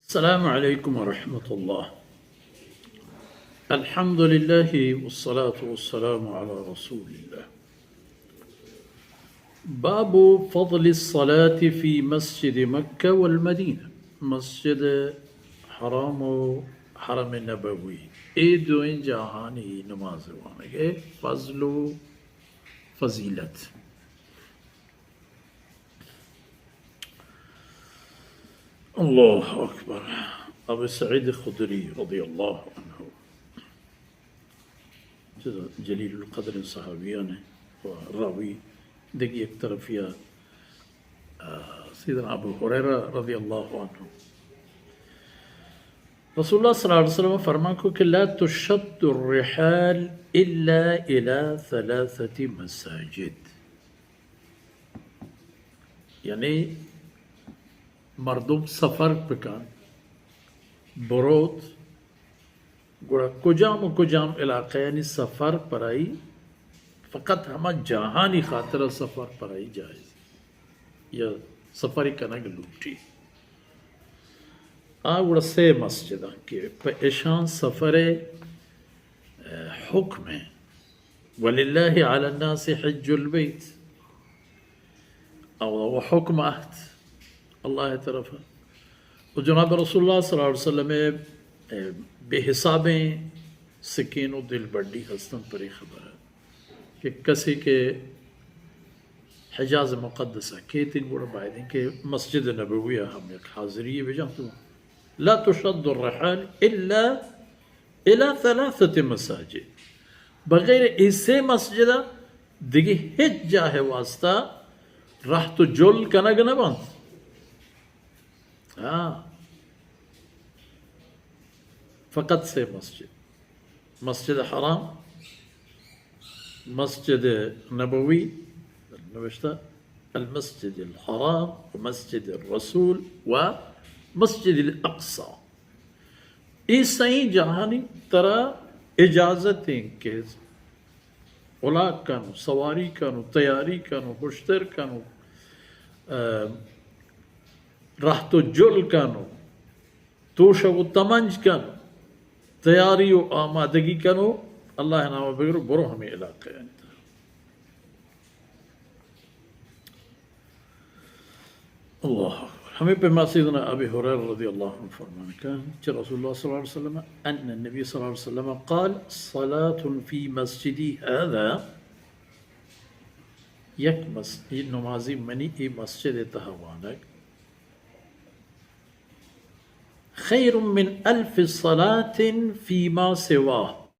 السلام عليكم ورحمة الله. الحمد لله والصلاة والسلام على رسول الله. باب فضل الصلاة في مسجد مكة والمدينة. مسجد حرام و حرم نبوي، اے دوئیں جاہانی نماز وانگ ءِ فضل و فضیلت. اللہ اکبر. ابو سعید خدری رضی اللہ عنہ، جلیل القدر صحابیان و راوی، دگہ یک طرفیا، آ، سیدنا ابو ہریرہ رضی اللہ عنہ. رسول اللہ صلی اللہ علیہ وسلم فرمان کو کہ لا تشد الرحال الا الى ثلاثة مساجد. یعنی مردم سفر بکن، بروت، گڑا کجام و کجام علاقہ یعنی سفر پرائی، فقط ہما جاہانی خاطر سفر پرائی جائز یا سفر کنگ لوٹی. آ گڑا سے مسجد کہ پہ اشان سفر حکم ہے. وللہ علی الناس حج البیت. او، او حکم اہت اللہ طرف. و جناب رسول اللہ صلی اللہ علیہ وسلم بے حسابیں سکین و دلبڈی ہستن پری خبر ہے کہ کسی کہ حجاز مقدسہ کیتیں گڑا بایدیں کہ مسجد نبوی ہم یک حاضری بجان تو. لا تشد الرحال الا الى ثلاثة مساجد. بغیر اے سے مسجد دگہ ہچ جاہ واسطہ رہت و جل کنگ نہ بنت. ہاں، فقط سے مسجد، مسجد حرام، مسجد نبوی، نوشتہ المسجد الحرام و مسجد الرسول و مسجد الاقصی. اے سئیں جاہانی ترا اجازت ایں کہ الاک کن و سواری کن و تیاری کن و ہشتر کن و، آ، رہت و جل کن و توشگ و تمنج کن، تیاری و آمادگی کن و اللہ نام بگر و برو ہمے علاقہ انت. اللہ اکبر. ہمے پیما سیدنا ابی ہریرہ رضی اللہ عنہ فرمان کن چہ رسول اللہ صلی اللہ علیہ وسلم، ان النبی صلی اللہ علیہ وسلم قال، صلاة فی مسجدی هذا، یک مس-، یہ نمازی منی ای مسجد تہا وانگ، خیر من الف صلاة فیما سواه.